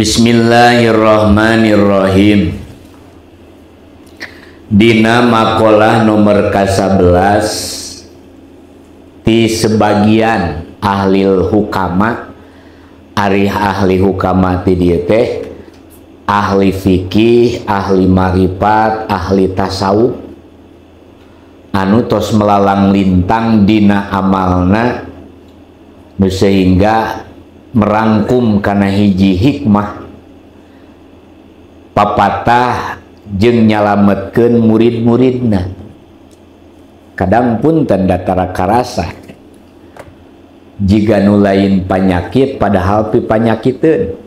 Bismillahirrahmanirrahim. Dina makalah nomor ka-11 ti sebagian ahli hukama, ari ahli hukama ti dieu teh ahli fikih, ahli marifat, ahli tasawuf anu tos melalang lintang dina amalna sehingga merangkum kana hiji hikmah papatah jeung nyalametkeun murid-muridna. Kadang punten datara karasa jiga nu lain panyakit padahal pipanyakiteun.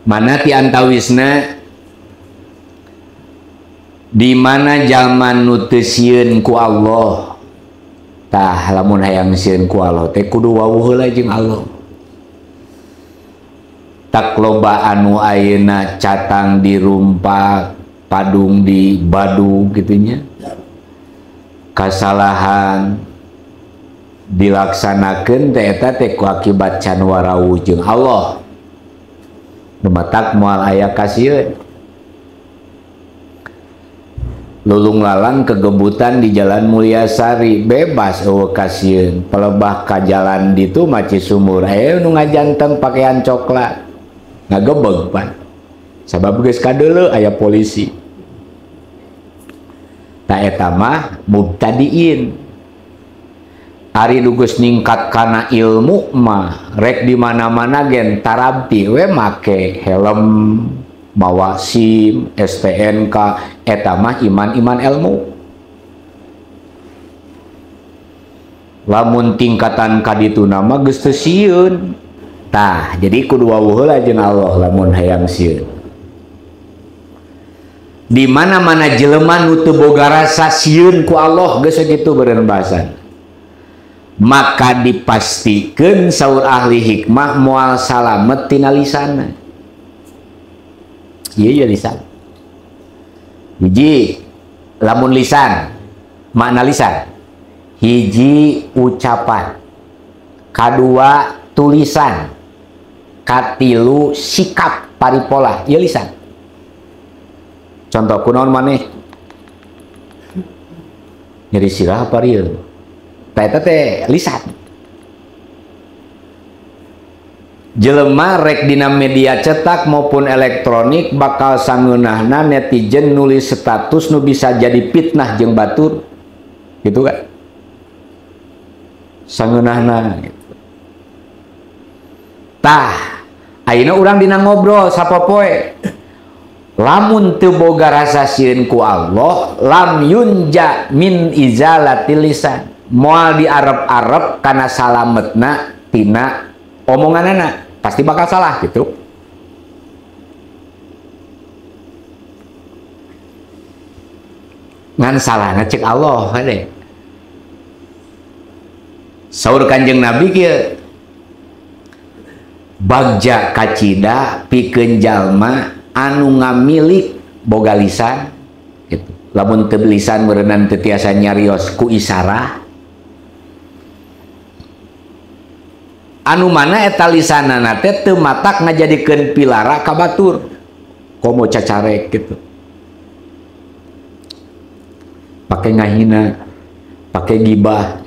Mana ti antawisna di mana jalma nu teu sieun ku Allah. Tah lamun hayang sieun ku Allah teh kudu wawuh heula jeung Allah. Tak loba anu ayeuna catang dirumpak, padung di badu gitunya. Kasalahan dilaksanakeun teh eta teh ku akibat can warawuh jeung Allah. Nu matak moal aya kasieun. Lulung lalang kegebutan di Jalan Mulyasari bebas eueuh kasieun, pelebah ka jalan ditu maci sumur nu ngajanteng pakaian coklat ngagebeg pan sabab geus kadeuleu aya polisi. Ta eta mah mubtadiin. Ari nu geus ningkat kana ilmu mah rek di mana-mana gen tarabti we make helm, mawa SIM, STNK, eta mah iman-iman ilmu. Lamun tingkatan kadituna mah geus teu sieun. Tah, jadi kudu wawuh heula jeung Allah lamun hayang sieun. Di mana-mana jelema nu teu boga rasa sieun ku Allah geus sakitu beureun bahasan. Maka dipastikeun saur ahli hikmah moal salamet tina lisana. Iya ya lisan. Hiji lamun lisan, makna lisan. Hiji ucapan, kadua tulisan, katilu sikap paripola, iya lisan. Contoh kunaon maneh? Nyeri sirah apa rieu? Tah eta teh lisan. Jelema rek dina media cetak maupun elektronik bakal sangeunahna netizen nulis status nu bisa jadi fitnah jeung batur gitu kan, sangeunahna gitu. Tah ayeuna urang dina ngobrol sapopoe lamun teu boga rasa sieun ku Allah lam yunja min izalatil lisan, moal diarep-arep kana salametna tina omonganana pasti bakal salah gitu. Ngan salahna cek Allah hade. Saur Kanjeng Nabi kieu, bagja kacida pikeun jalma anu ngamilik boga lisan gitu. Lamun teu lisan meureunnan teu tiasa nyarios ku isarah. Anu mana eta lisanana teh teu matak ngajadikeun pilara ka batur komo cacarek gitu, pake ngahina, pake gibah,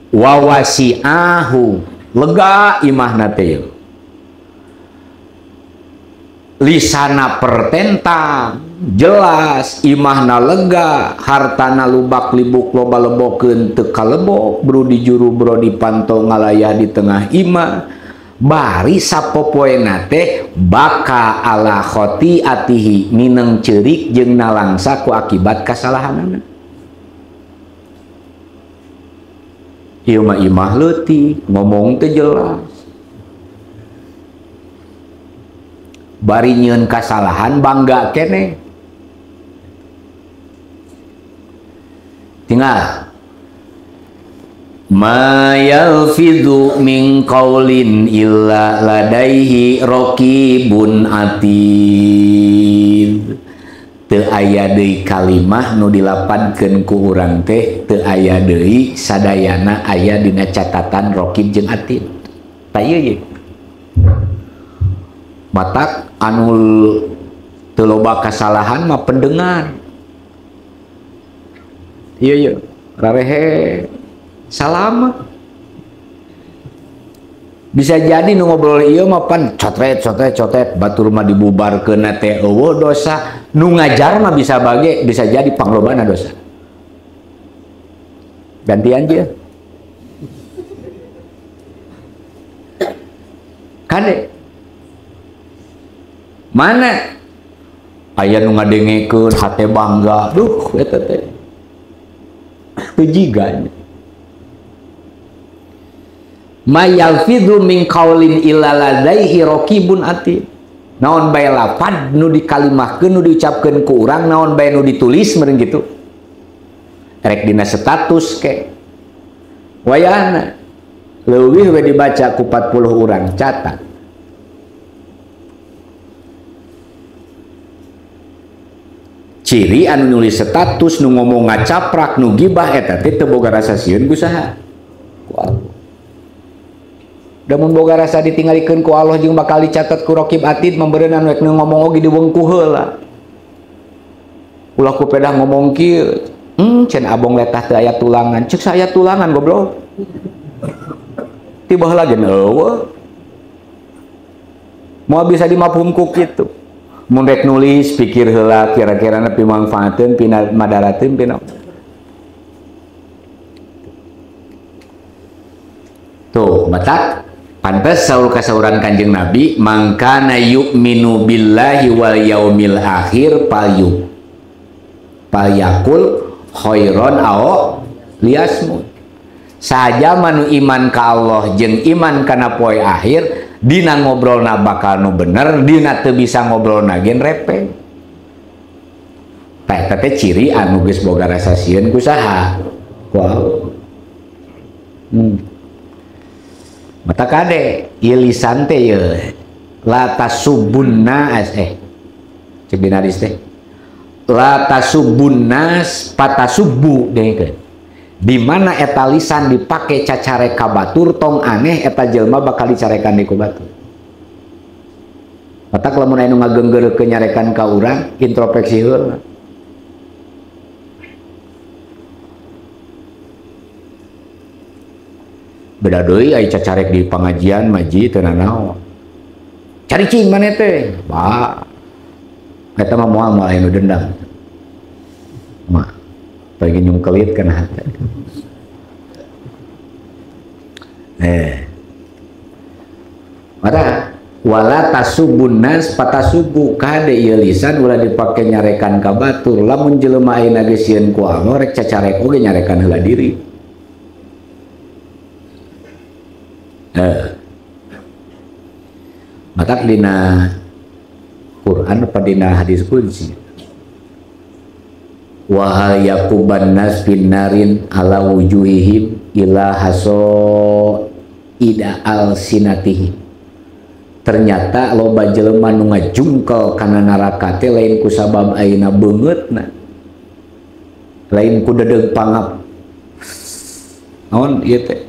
wawasiahu lega imahna teh lisana pertentang jelas imahna lega, hartana lubak libuk loba lebokeun teu kalebok, bro di juru bro di panto ngalayah di tengah imah, bari sapopoena teh baka ala khotiatihi mineng ceurik jeung nalangsa ku akibat kasalahanana. Ieu mah imah leutik ngomong teh jelas, bari nyieun kasalahan bangga keneh. Tinggal ma yalfidhu min qaulin illa ladaihi raqibun atid. Teu aya deui kalimah nu dilapadkeun ku urang teh teu aya deui sadayana aya dina catatan raqib jeung atid. Tah ieu ye. Matak anu teu loba kasalahan mah pendengar. Ieu ye rarehe salam. Bisa jadi nu ngobrol ieu mah pan cotret cotret cotret batur mah dibubarkeun teh eueuh dosa, nu ngajar mah bisa bage bisa jadi panglobana dosa. Gantian je. Kade. Mana aya nu ngadengekeun hate bangga, duh eta teh. Teu jiga. Ma yalfidhu min qaulin illa ladaihi raqibun atid. Naon bae lapad nu dikalimahkeun nu diucapkeun ku urang, naon bae nu ditulis meureun kitu. Rek dina status ke. Wayahna leuwih we dibaca ku 40 urang catat. Ciri anu nulis status nu ngomong ngacaprak nu gibah eta teh teu boga rasa sieun ku saha? Ku Allah. Damun boga rasa ditinggalikeun ku Allah jeung bakal dicatat ku raqib atid memberenan rek nu ngomong oge diwengku heula. Ulah ku pedah ngomong kieu. Cenah abong letah teu aya tulangan. Ceuk saya tulangan goblok. Tiba heula ge eueuh. Moal bisa dimafhum ku kitu. Mun rek nulis pikir heula kira-kirana pimangfaateun pina madarateun pina. Tuh, matak pantes saur kasauran Kanjeng Nabi mangkana yu'minu billahi wal yaumil akhir palyuk palyakul khairon aw liyasmut. Saja manu iman ka Allah jeung iman kana poe akhir dina ngobrolna bakal nu bener dina teu bisa ngobrolna gen repeng. Tah eta teh ciri anu geus boga rasa sieun ku saha? Ku Allah. Mata kade ieu lisan teh ieu la tasubunna cek dina hadis teh la tasubunnas patasubbu dengekeun. Di mana eta lisan dipake cacarek ka batur tong aneh eta jelema bakal dicarekan di ku batur. Matak lamun aya nu ngageunggeurkeun nyarekan ka urang introspeksi heula. Beda deui aya cacarek di pangajian maji teu nanaon. Cari cing maneh teh. Bah. Eta mah moal moal aya nu dendam. Mah pengen nyungkelit kana hate. Mata wala tasubun nas patasubu kade ieu lisan ulah dipake nyarekan ka batur. Lamun jelema ayeuna geus sieun ku Allah rek cacarek oge nyarekan heula diri. Matak dina Quran apa dina hadis qudsi wa hal yaquban nas finnarin ala wujuhihim ila haso ida al sinatihim. Ternyata loba jelema nu ngajungkel kana neraka teh lain ku sabab ayeuna beungeutna, lain ku dedeg pangap naon ieu teh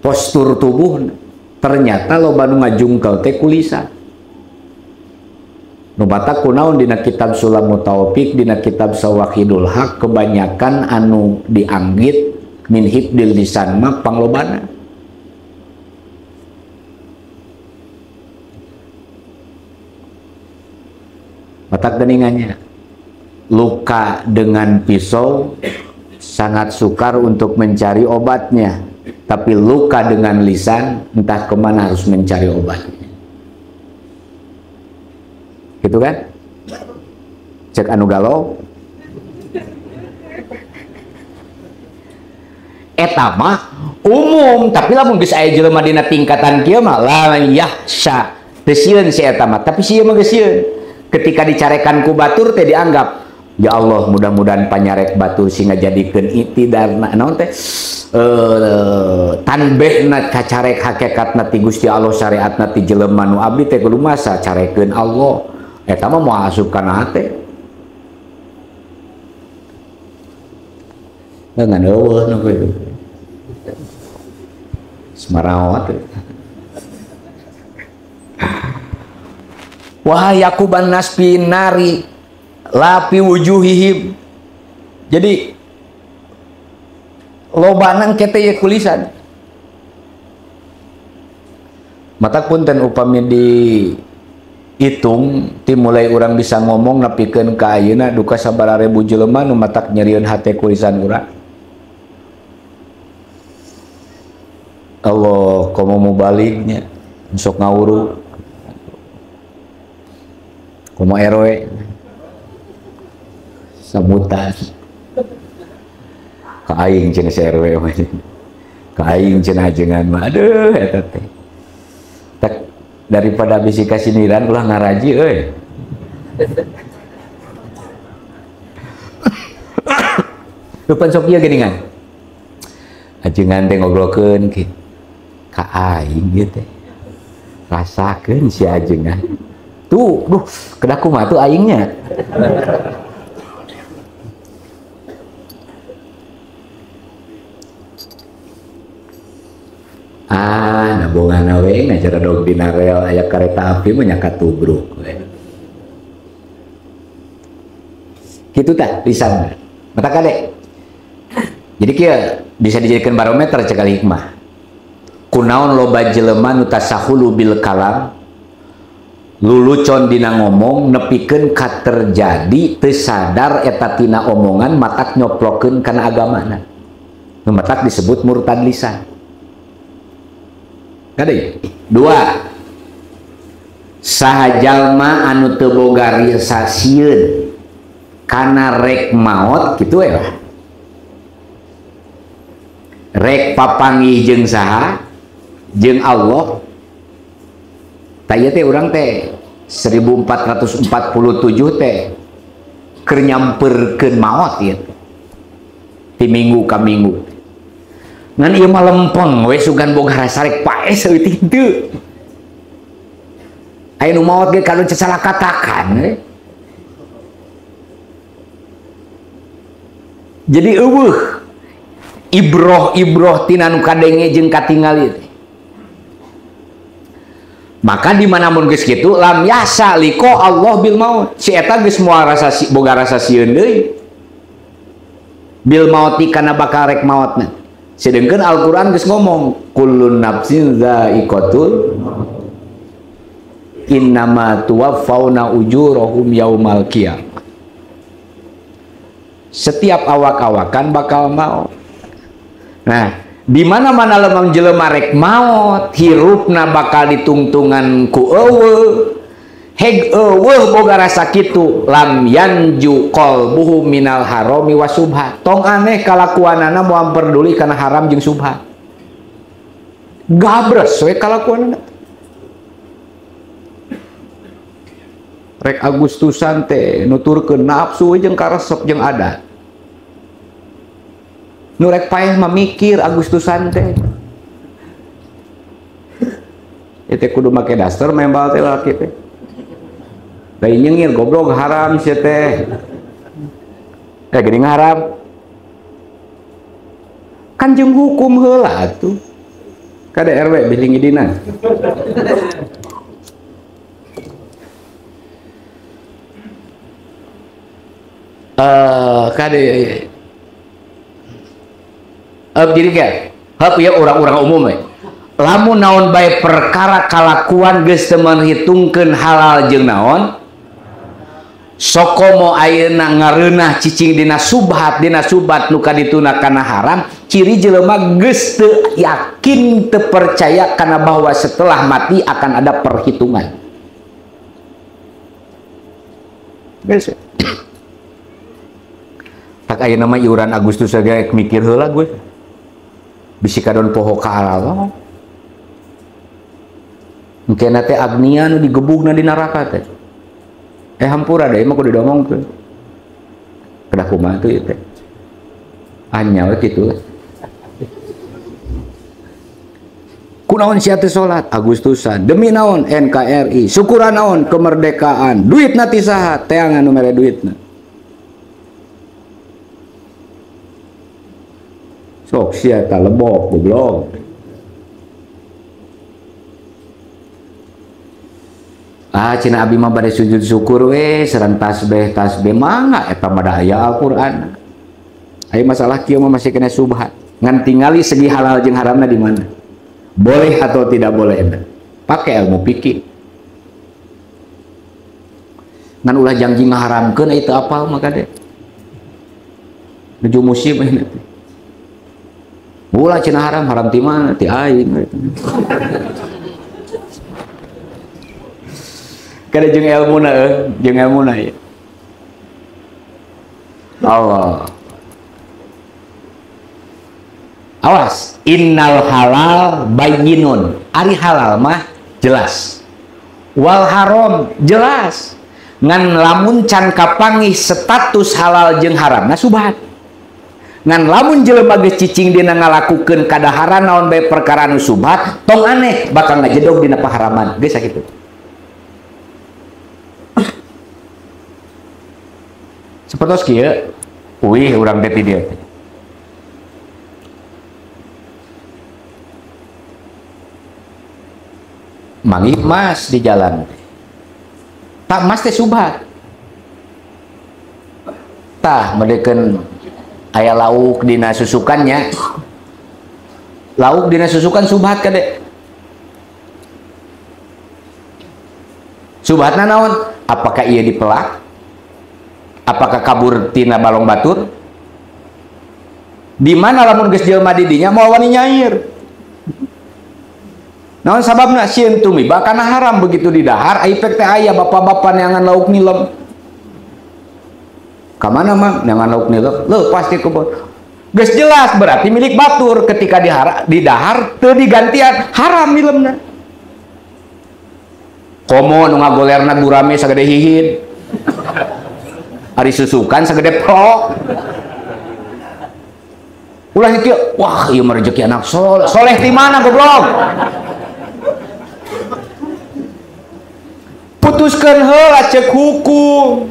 postur tubuh. Ternyata loba nu ngajungkel teh ku lisan. Nu batak kunaon dina kitab Sulamut Taufik, dina kitab Sawahidul Haq kebanyakan anu dianggit min hibdil lisan mah panglobana. Batak geningannya luka dengan pisau sangat sukar untuk mencari obatnya, tapi luka dengan lisan entah kemana harus mencari obatnya. Gitu kan? Cek anu galau. Eta mah umum, tapi lamun geus aya jelema dina tingkatan kieu mah la yahsya. Teu sieun si eta mah, tapi si ieu mah geus sieun. Ketika dicarekan ku batur teh dianggap, ya Allah mudah-mudahan panyarek batur sing ngajadikeun itidarna naon teh tanbehna kacarek hakikatna ti Gusti Allah syariatna ti jelema nu abdi teh kudu masa carekeun Allah. Eta mah moal asup kana hate. Ngan eueuh nu kitu. Semaraot. Wah yakuban nasfi nari lapi wujuhihim. Jadi lobanan kete ye kulisan. Mata punten upami dihitung ti mulai urang bisa ngomong nepikeun ka ayeuna duka sabaraha ribu jelema nu matak nyerieun hate kulisan urang. Allah komo mubalignya sok ngawuru komo RW sambutan ka aing cenah si RW mah ka aing cenah ajengan mah aduh eta teh tak daripada bisi kasiniran ulah ngaraji euy. Lupan sok ieu geuningan ajengan teh ngobrolkeun kieu ka aing ieu teh rasakeun si ajengan tuh duh kedah kumaha tuh aingnya. Ah, nabongan we ngacara dog dina rel aya kereta api mah nya katubruk we. Kitu tah lisan. Mata kade. Jadi kieu bisa dijadikan barometer cekal hikmah. Kunaon loba jelema nu tasahulu bil kalam lulucon dina ngomong nepikeun ka terjadi teu sadar eta tina omongan matak nyoplokeun kana agamana. Nu matak disebut murtad lisan. Kade? Dua. Saha jalma anu teu boga rasa sieun kana rek maot kitu we lah. Rek papanggih jeung saha? Jeung Allah. Tah ieu teh urang teh 1447 teh keur nyamperkeun maot ieu teh. Ti minggu ka minggu. Ngan ieu mah lempeng we sugan boga rasa rek paeh saeutik henteu. Aya nu maot ge kadon salah katakan we. Jadi eueuh ibroh-ibroh tina nu kadenge jeung katingali teh. Maka di mana mun geus kitu lam yasa liko Allah bil maut. Si eta geus moal rasa boga rasa sieun deui. Bil mauti kana bakal rek maotna. Sedangkan Al-Qur'an geus ngomong kullun nafsin dzaiqatul innama tuwaffawna ujurahum yaumal qiyamah. Setiap awak-awakan bakal maut. Nah, di mana-mana lemang jelema rek maot, hirupna bakal ditungtungan ku eueuh. Heg eueuh boga rasa kitu, lam yanju qalbuhu minal harami wasubha. Tong aneh kalakuanana moal peduli kana haram jeung subha. Gabres we kalakuanana. Rek Agustusan teh nuturkeun nafsu jeung karesep jeung adat. Nu rek paeh mah mikir Agustusan teh. Ieu teh kudu make daster membal teh lalaki teh. Da nyengir goblok haram sia teh. Geuning haram. Kan jeung hukum heula atuh. Ka RW bilih ngidinan. Kade jadi kayak hap ya orang-orang umum we. Lamun naon bae perkara kalakuan geus teu menghitungkeun halal jeung naon sokomo ayeuna ngareunah cicing dina subhat nu kadituna kana haram, ciri jelema geus teu yakin teu percaya kana bahwa setelah mati akan ada perhitungan. Geus tak ayeuna mah iuran Agustus ge mikir heula gue. Bisi kadon poho ka Allah. Engkena teh Agnia nu digebugna di neraka teh. Hampura deui mah kudu diomongkeun. Kedah kumaha tuh ieu teh. Anya we kitu. Kunaon sia teu salat Agustusan demi naon NKRI syukuran naon kemerdekaan duitna ti saha teangan nu mere duitna. Sok sia ta lebok goblok. Ah cenah abi mah bade sujud syukur we sareng tasbih tasbih mangga eta mah da aya Al-Qur'an. Aya masalah kieu mah masih kena subhat. Ngan tingali segi halal jeung haramna di mana? Boleh atau tidak boleh eta. Pakai ilmu fikih. Ngan ulah janji ngaharamkeun eta apal mah kade. Nuju musim ini teh. Ulah cenah haram, haram ti mana? Ti aing. Kada jeung ilmuna jeung ilmuna ya. Allah. Awas, innal halal bayyinun. Ari halal mah jelas. Wal haram jelas. Ngan lamun can kapanggih status halal jeung haramna subhat. Ngan lamun jelema geus cicing dina ngalakukeun kadaharan naon bae perkara nu subhat, tong aneh bakal ngajedog dina paharaman. Geus sakitu. Sapertos kieu, uih urang teh ti dieu. Manggih mas di jalan. Tak mas teh subhat. Tah mereken aya lauk dina susukannya. Lauk dina susukan subhat kade. Subhatna naon? Apakah ia dipelak? Apakah kabur tina balong batur? Di mana lamun geus jelema di dinya moal wani nyair. Naon sababna sieun tumiba kana haram begitu didahar ai pek teh aya bapak-bapak neangan lauk nilem. Ka mana mang neangan lauk nilem? Leupas di kebon. Geus jelas berarti milik batur ketika didahar teu digantian haram nilemna. Komo nu ngagolerna gurame sagede hihid. Ari susukan sagede pro. Ulah kieu, wah ieu mah rezeki anak soleh. Soleh di mana goblok? Putuskeun heula ceuk hukum.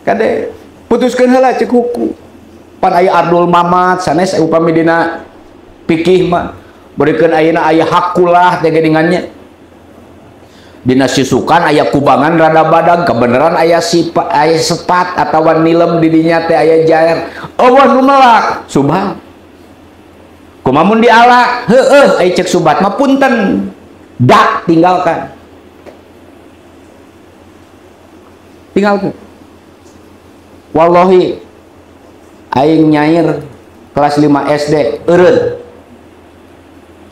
Kade, putuskeun heula ceuk hukum. Pan aya ardul mamat sanes upami dina fikih mah berikeun ayeuna aya hakulah teh geuningannya. Dina susukan aya kubangan rada badag kebenaran aya sifat aya sepat atawa nilem di dinya teh aya jair. Eueuh nu melak subhat. Kumaha mun diala? Heueuh aya ceuk subhat mah punten. Dak tinggalkan. Tinggalkan. Wallahi aing nyair kelas 5 SD eureun.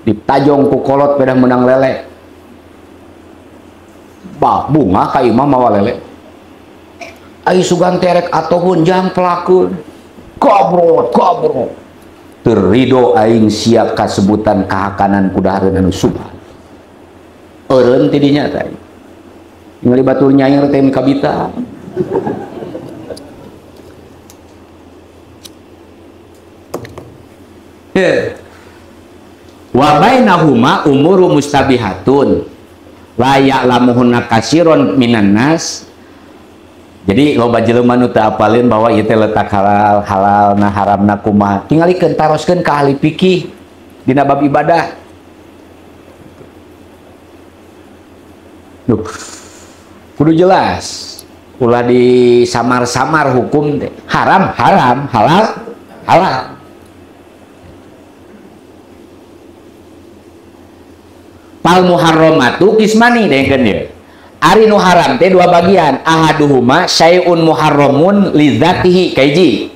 Ditajong ku kolot pedah menang lele. Bah, bunga ka imah mawa lele. Ai sugan terek atohun jang pelakun. Gobrot, gobrot. Teu rido aing sia kasebutan kahakanan kudahareun anu subhat. Eureun ti dinya teh. Ningali batur nyair teh kabita. Wa bainahuma umuru mustabihatun la ya'lamuhunna katsiron minan nas. Jadi loba jelema nu teu apaleun bahwa ieu teh letak halal, halalna haramna kumaha. Tingalikeun taroskeun ka ahli fikih dina bab ibadah. Duh. Kudu jelas. Ulah disamar-samar hukum teh. Haram, haram, halal, halal. Fal muharramatu kismani dengkeun ieu. Ari nu haram teh dua bagian. Ahaduhuma syai'un muharramun lidzatihi kaiji.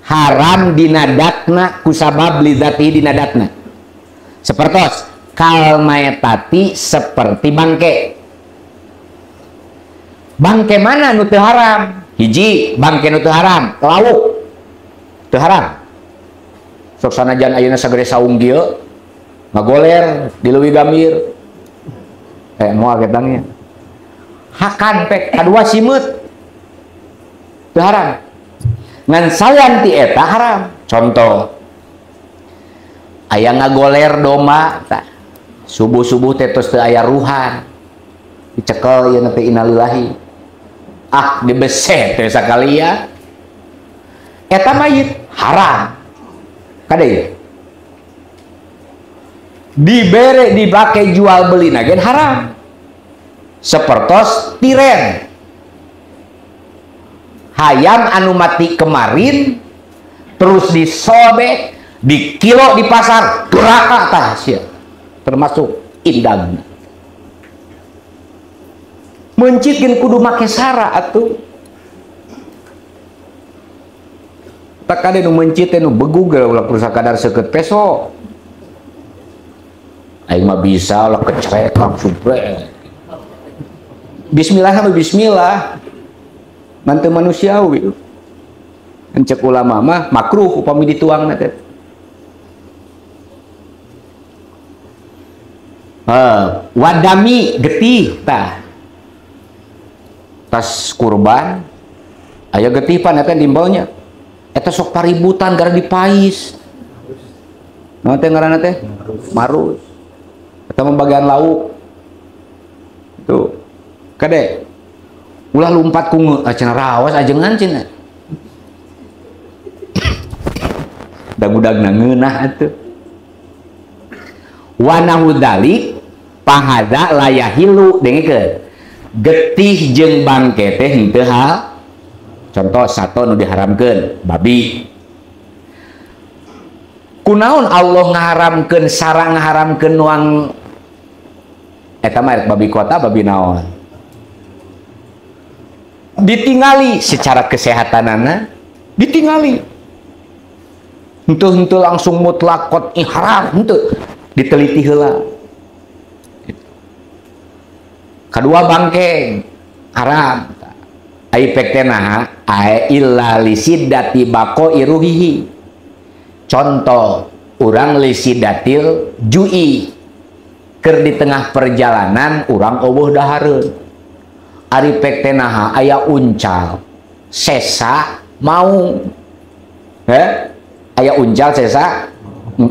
Haram dina datna kusabab lidzatihi dina datna. Sepertos kal maetati seperti bangke. Bangke mana nu teu haram? Hiji, bangke nu teu haram, lauk. Teu haram. Sok sanajan ayeuna sagede saung kieu ngagoler di leuwih gambir. Moal ketangnya. Hakan pek kadua simeut. Teu haram. Ngan sayan ti eta haram. Contoh. Aya ngagoler domba tah. Subuh-subuh teh tos teu aya ruhan. Dicekel ieu teh innalillahi. Ah dibeset teh sakalia. Eta mayit haram. Kade ieu. Dibere dibake jual beli nagen haram. Sepertos tiren. Hayam anu mati kemarin terus disobek di kilo di pasar duraka tah sia. Termasuk indagna. Mencitkeun kudu make sara atuh. Tak kade nu mencit teh nu begug ulah kudu sakadar seukeut peso. Aing mah bisa ulah kecrek langsung brek. Bismillah sama bismillah. Manteu manusiawi. Encek ulama mah makruh upami dituangna teh. Wadami getih tah. Tas kurban aya getih pan eta dimpelnya. Eta sok paributan gara dipais. Naon teh ngaranna teh? Marus. Eta mah bagian lauk. Tuh. Kade ulah lumpat ku cenah raos ajengan cenah. Dagudagna ngeunah atuh. Wa nahudalik pahada layahilu dengekeun. Getih jeung bangke teh henteu hal. Contoh sato nu diharamkeun babi. Kunaon Allah ngaharamkeun sarang ngaharamkeun nuang eta mah babi kota babi naon? Ditingali secara kesehatanana, ditingali. Henteu-henteu langsung mutlak qat'i haram henteu, diteliti heula. Kadua bangke haram. Ai pek teh naha? Ai illa lisiddati baqa'i ruhihi. Contoh, urang lisidatil ju'i. Keur di tengah perjalanan urang eueuh dahareun. Ari pek teh naha aya uncal sesa mau. Aya uncal sesa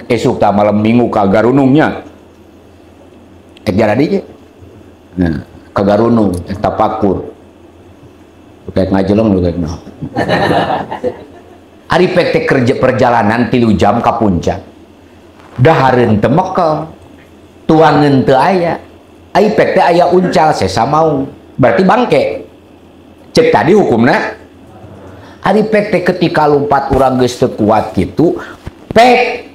esuk tah malam minggu ka Garunungnya. Ek jaradi ge. Nah, ka Garunung ek tapakur. Kayak ngajeleng lu kayak nah. Ari pek teh kerja perjalanan 3 jam ka puncak. Dahareun teu mekel. Tuangeun teu aya. Ari pek teh aya uncal sesa mau. Berarti bangke. Cek tadi hukumna. Ari pek teh ketika lompat urang geus teu kuat kitu, pek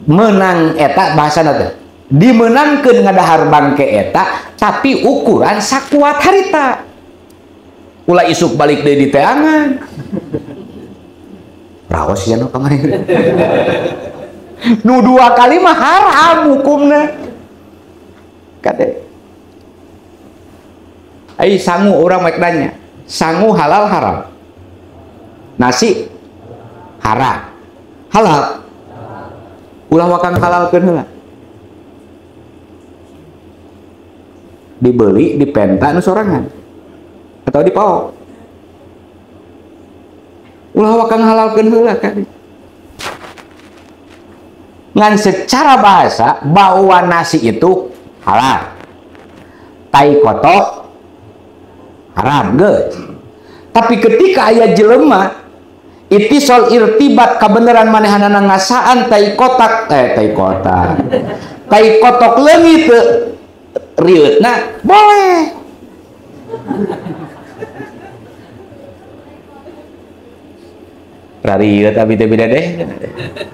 menang eta bahasana teh. Dimenangkeun ngadahar bangke eta, tapi ukuran sakuat harita. Ulah isuk balik deui di teangan. Raos ya nu kamari. Nu 2 kali mah haram hukumna. Kade. Ai sangu urang mek nanya, sangu halal haram? Nasi haram. Halal. Ulah wakang halalkeun heula. Dibeli dipenta nu sorangan. Atau dipao. Ulah wakang halalkeun heula kan. Ngan secara bahasa bahwa nasi itu halal. Tai kotok haram geus. Tapi ketika aya jelema itisol irtibat kabeneran manehanana ngasaan tai kotak tai kotak. Tai kotok leungit teu rieutna boleh. Rarieu tapi teh beda deh.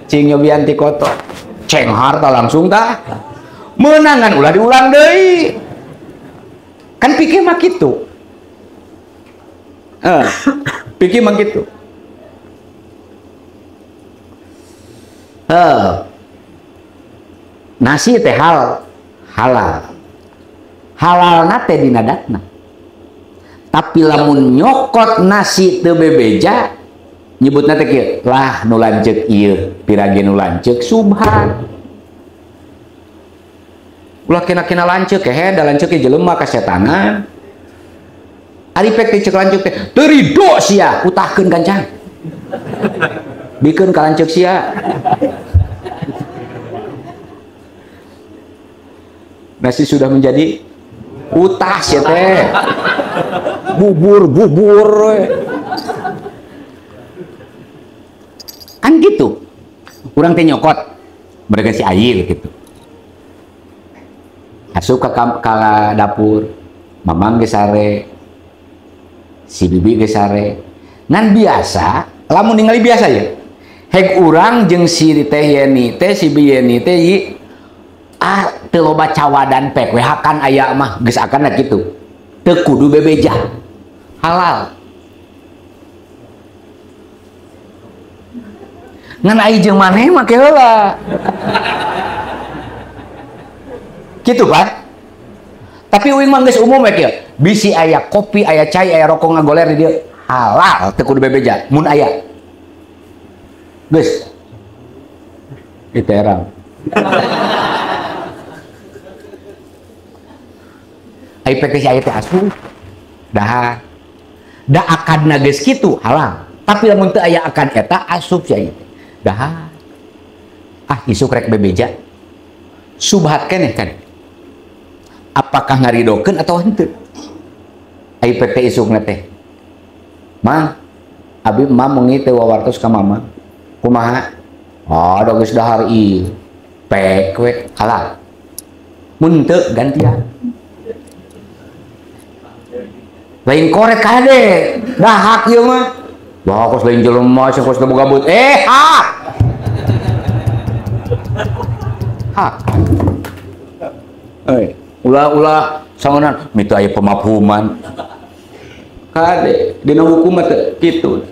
Cing nyobian ti kotok. Cenghar ta langsung tah. Meunangan ulah diulang deui. Kan pikir mah kitu. Pikir mah kitu. Nasi teh hal halal. Halalna teh dina datna. Tapi lamun nyokot nasi teu bebeja nyebutna teh kieu, lah nu lanceuk ieu, pirage nu lanceuk subhan. Ulah kena-kena lanceuk kehe, da lanceuk ge jelema kasetanan. Ari pek teh ceuk lanceuk teh, teu rido sia, utahkeun gancang. Bikeun ka lanceuk sia. Nasi sudah menjadi utas ya teh. Bubur-bubur. Kan gitu. Urang teh nyokot mereka si air gitu. Asup ke dapur, mamang geus sare, si bibi geus sare. Ngan biasa, lamun ningali biasa ya. Heg urang jeung si teh Yeni teh si bi Yeni teh yi ah teu loba cawadan pek we hakan aya mah geus akan kitu. Teu kudu bebeja. Halal. Ngan ai jeung maneh make heula. Kitu kan? Tapi uing mah geus umum we kieu. Bisi aya kopi, aya cai, aya rokok ngagoler di dieu. Halal teu kudu bebeja mun aya. Geus. Itu erang. Ai pek si aya teh asup. Dah. Da akadna geus kitu halal. Tapi lamun teu aya akad eta asup si aya teh. Dah. Ah isuk rek bebeja. Subhat keneh kan. Apakah ngaridokeun atau henteu? Ai pek teh isukna teh. Mang, abi mam wengi teu wawartos ka mama. Kumaha? Ah, da geus dahar ieu. Pek we halal. Mun teu gantian. Lain korek kade, dah hak ieu mah. Wah, kos lain jelema sih kos teu boga but. Eh, hak. Hak. Eh, ulah-ulah sangonan mitu aya pemafhuman. Kade, dina hukum mah teu kitu.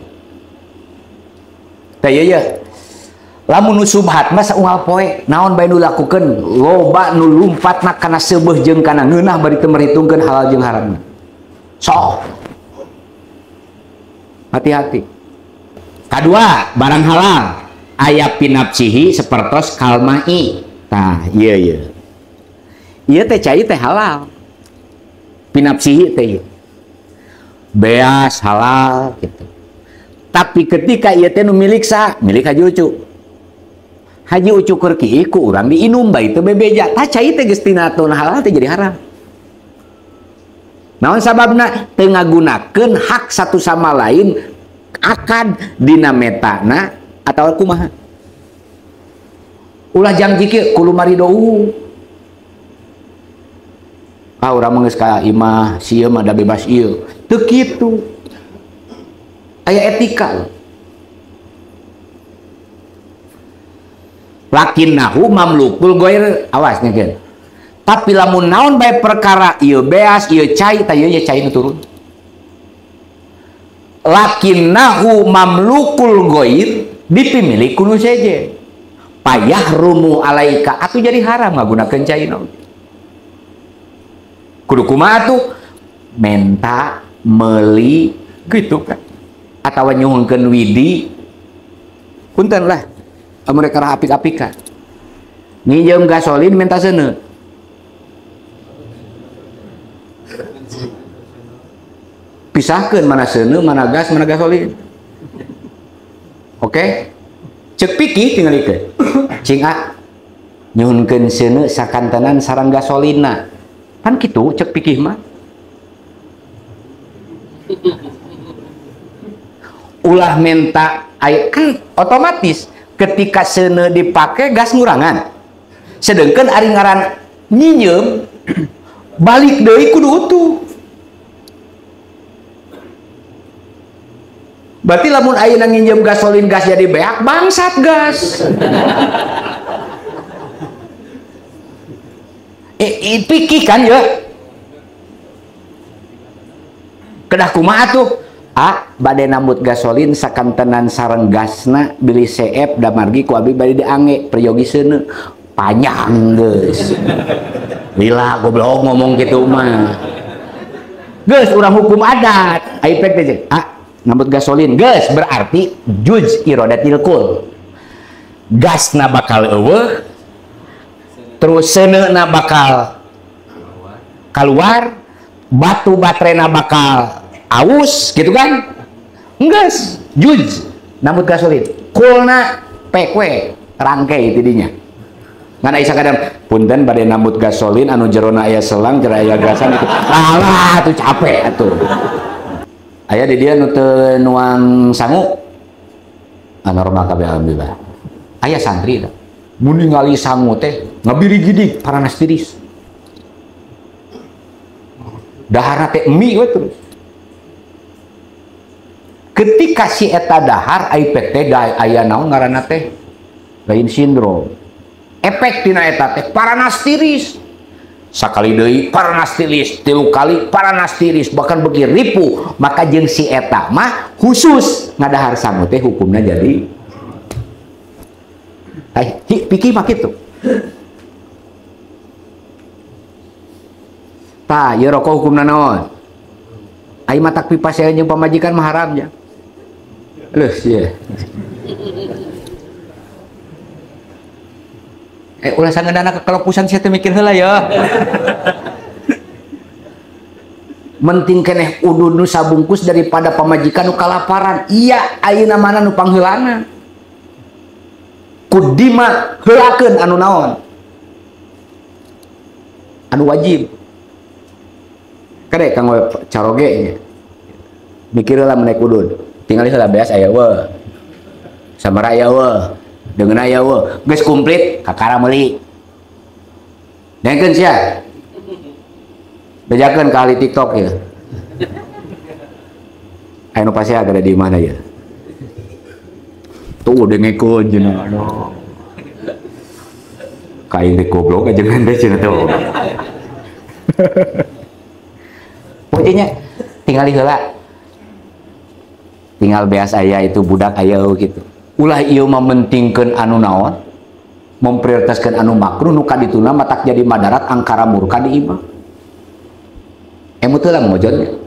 Tah ieu ya. Lamun nu subhat mah saunggal poe, naon bae nu lakukeun, loba nu lumpatna kana seubeuh jeung kana ngeunah bari teu merhitungkeun halal jeung haramna. Sok. Hati-hati. Kadua, barang halal aya pinapsihi sapertos kalmai. Tah, ieu ieu. Ieu teh cai teh halal. Pinapsihi teh ieu. Beas halal gitu. Tapi ketika ieu teh nu milik sa, milik Haji Ucu. Haji Ucu keur kieu ku urang diinum bae teu bebeja. Tah cai teh geus tina halal teh jadi haram. Naon sababna teu ngagunakeun hak satu sama lain akad dina metana atawa kumaha. Ulah jangji kieu kudu marido. Ah urang mah geus ka imah sieun mah da bebas ieu. Teu kitu. Aya etika. Lakinnahu mamlukul ghair, awas nih. Tapi lamun naon bae perkara ieu beas ieu cai tah ieu cai nu turun. Lakinnahu mamlukul ghair dipimilik ku nu sejen. Payahrumu alaika atuh jadi haram ngagunakeun cai naon. Kudu kumaha atuh? Menta meuli gitu kan. Atawa nyuhunkeun widi. Punten lah. Amun rek apik-apikan. Nginjem gasolin minta seuneu. Pisahkan mana seuneu, mana gas, mana gasolin. Oke? Cek pikir tingalikeun. Cing a nyuhunkeun seuneu sakantenan sareng gasolina. Pan kitu cek pikir mah. Ulah minta air kan otomatis ketika seuneu dipake gas ngurangan. Sedangkan ari ngaran nyinyeum balik deui kudu utuh. Berarti lamun ayeuna nginjem gasolin gas jadi beak bangsat gas. Pikir kan ya. Kedah kumaha tuh? Ah, bade nambut gasolin sakantenan sareng gasna bilih CF damargi ku abi bade diange peryogi seuneu. Panjang geus. Lila goblok ngomong kitu mah. Geus urang hukum adat. Ai pek teh. Ah, nambut gasolin geus berarti juj irodatil kul. Gasna bakal eueuh, terus seuneuna bakal keluar, batu baterena bakal aus gitu kan? Geus juj nambut gasolin. Kulna pek we rangke tidinya. Ngan aya sakadang punten bade nambut gasolin anu jerona aya selang jero aya gasan itu. Alah atuh capek atuh. Aya di dieu nu teu nuang sangu. Normal kabeh alhamdulillah. Aya santri da. Mun ningali sangu teh ngabiri-gidig paranas tiris. Dahar teh mie we terus. Ketika si eta dahar ai pek teh aya naon ngaranna teh? Lain sindrom. Efek tina eta teh paranas tiris. Sakali deui paranas tiris, tilu kali paranas tiris, bahkan beuki ripuh, maka jeung si eta mah khusus ngadahar sangu teh hukumna jadi ai pikir mah kitu. Tah, ieu rokok hukumna naon? Ai matak pipasean jeung pamajikan mah haram nya. Leuh sia. Ulah sangeunana kekelopusan sia teh mikir heula ya. Menting keneh udud nu sabungkus daripada pamajikan nu kalaparan. Iya, ayeuna mana nu pangheulana. Kudima heulakeun anu naon? Anu wajib. Kade kanggo caroge nya. Mikir heula menaik udud. Tingali heula beas aya we. Samara aya we. Dengan aya we. Geus komplit kakara meuli. Dengkeun sia. Bejakeun ka ahli TikTok ya. Aya nu pasti ada di mana ya. Tuh dengekeun cenah. Aduh. Ka aing teh goblok ajengan teh cenah tuh. Pokoknya tinggal heula. Tinggal beas aya itu budak aya gitu. Ulah ieu mah mentingkeun anu naon? Memprioritaskeun anu makruh nu kadituna matak jadi madarat angkara murka di imah. Emut heula mojon.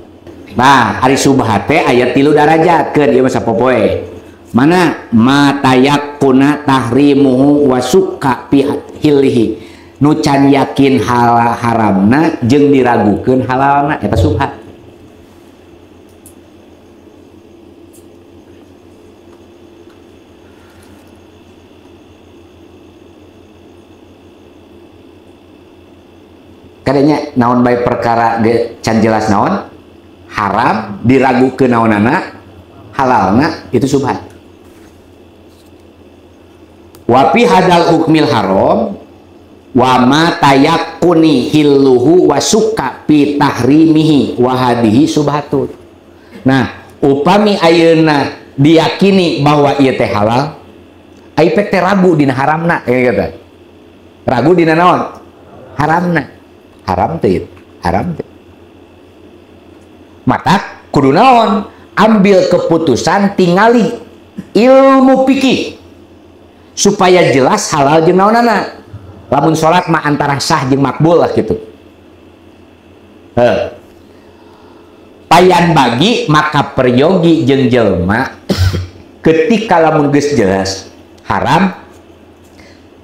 Nah, ari subhat teh aya 3 darajat keun ieu mah sapopoe. Mana matayakuna tahrimuhu wa sukka fi hillihi. Nu can yakin hal haramna jeung diragukeun halalna eta subhat. Kadanya naon bae perkara ge can jelas naon haram diragukeun naonana halalna itu subhat. Wa fi hadal hukmil haram wa ma tayakkuni hilluhu wa sukka fi tahrimihi wa hadhihi subhatun. Nah, upami ayeuna diyakini bahwa ieu teh halal, ai pek teh ragu dina haramna, ya gitu. Ragu dina naon? Haramna. Haram teh, haram teh. Mata kudu naon? Ambil keputusan tingali ilmu fikih supaya jelas halal jeung naonana. Lamun salat mah antara sah jeung makbul lah gitu. Heh. Payan bagi maka peryogi jeung jelema ketika lamun geus jelas haram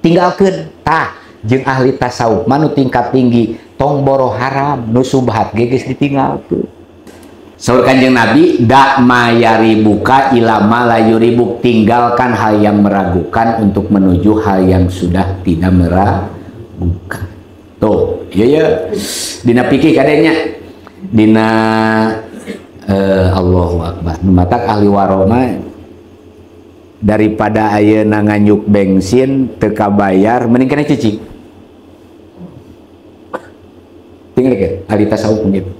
tinggalkeun. Tah jeung ahli tasawuf mah nu tingkat tinggi tong boro haram nu subhat ge geus ditinggalkeun. Saur Kanjeng Nabi da mayaribuka ila ma la yuribuk, tinggalkan hal yang meragukan untuk menuju hal yang sudah tidak meragukan. Tuh, iya ya. Dina pikir kadenya dina Allahu Akbar. Nu matak ahli waroma daripada ayeuna nganyuk bensin teu kabayar mending kana cicing. Tinggal ahli tasawuf gitu.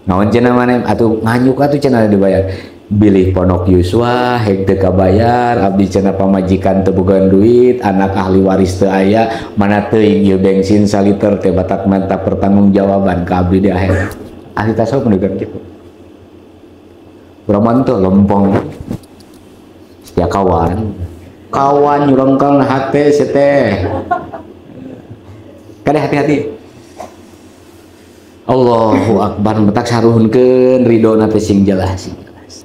Naon cenah maneh atuh nganyuk atuh cenah dibayar. Bilih ponok yuswa heg teu kabayar, abdi cenah pamajikan teu boga duit, anak ahli waris teu aya, mana teuing ieu bensin saliter teh batak menta pertanggungjawaban ka abdi di akhirat. Ahli tasawuf menduga kitu. Urang mah teu lempeng. Setia kawan. Kawan nyurengkang hate sia teh. Kade hati-hati. Allahu Akbar, metak saruhunkeun ridona teh sing jelas, sing jelas.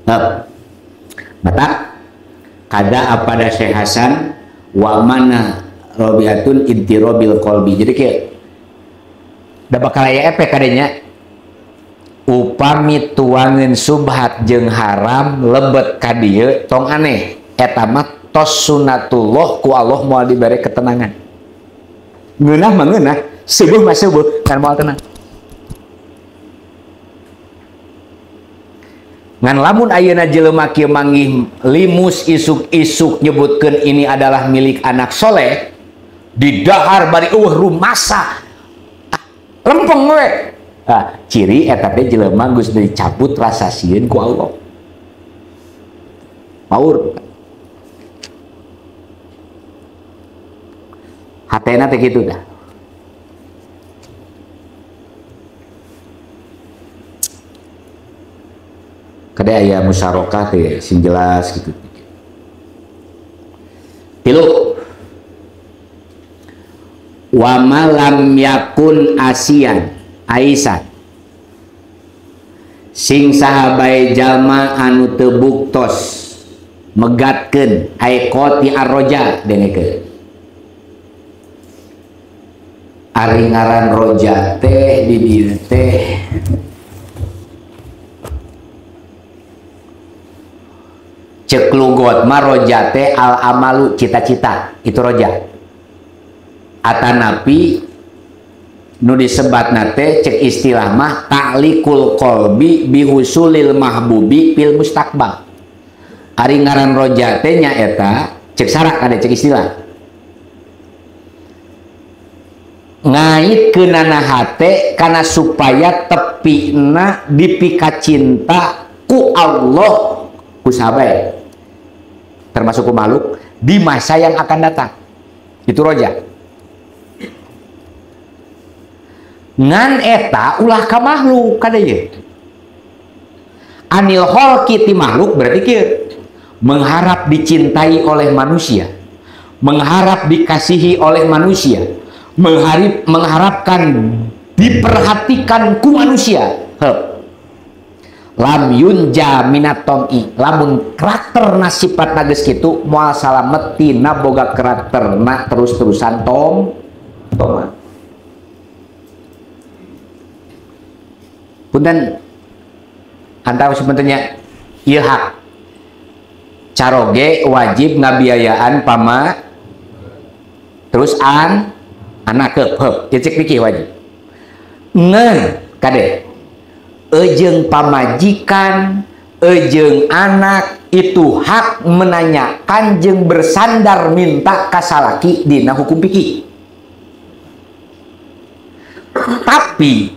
Nah, matak kada apada Syekh Hasan wa mana robiatun intirobil qalbi. Jadi kieu da bakal aya efek kadenya. Upami tuangeun subhat jeung haram lebet ka dieu tong aneh. Eta mah tos sunatullah ku Allah moal dibere ketenangan. Ngeunah mah ngeunah, seueuh mah seueuh, ngan moal tenang. Ngan lamun ayeuna jelema kieu manggih limus isuk-isuk nyebutkeun ini adalah milik anak soleh, di dahar bari eueuh rumasa lempeng we. Ah, ciri eta teh jelema geus dicabut rasa sieun ku Allah. Paur. Hatena teh kitu dah. Kade aya musyarakah teh sing jelas gitu. Tilu. Wa ma lam yakun asian aisan. Sing saha bae jalma anu teu buktos megatkeun aiqati arroja dengekeun. Ari ngaran roja teh di dieu teh cek lugot mah roja teh al amalu cita-cita, itu roja. Atanapi nu disebatna teh cek istilah mah ta'liqul qalbi bihusulil mahbubi fil mustaqbal. Ari ngaran roja teh nyaeta cek sarak ada cek istilah ngait keunana hate kana supaya tepina dipika cinta ku Allah ku sahabat termasuk ku makhluk di masa yang akan datang, itu roja. Ngan eta ulah ka makhluk kada ye. Anil khalqi ti makhluk berarti kieu, mengharap dicintai oleh manusia, mengharap dikasihi oleh manusia, mengharapkan diperhatikan ku manusia. Heup. Lam yunja minat tom'i, lamun karakterna sifatna geus kitu moal salamet tina boga karakterna terus-terusan toma. Punten antara sebenarnya ieu hak caroge wajib ngabiayaan pama terus an anak heup cek pikir wajib ngeun kade eujeung pamajikan eujeung anak itu hak menanyakan jeung bersandar minta ka salaki dina hukum fikih. Tapi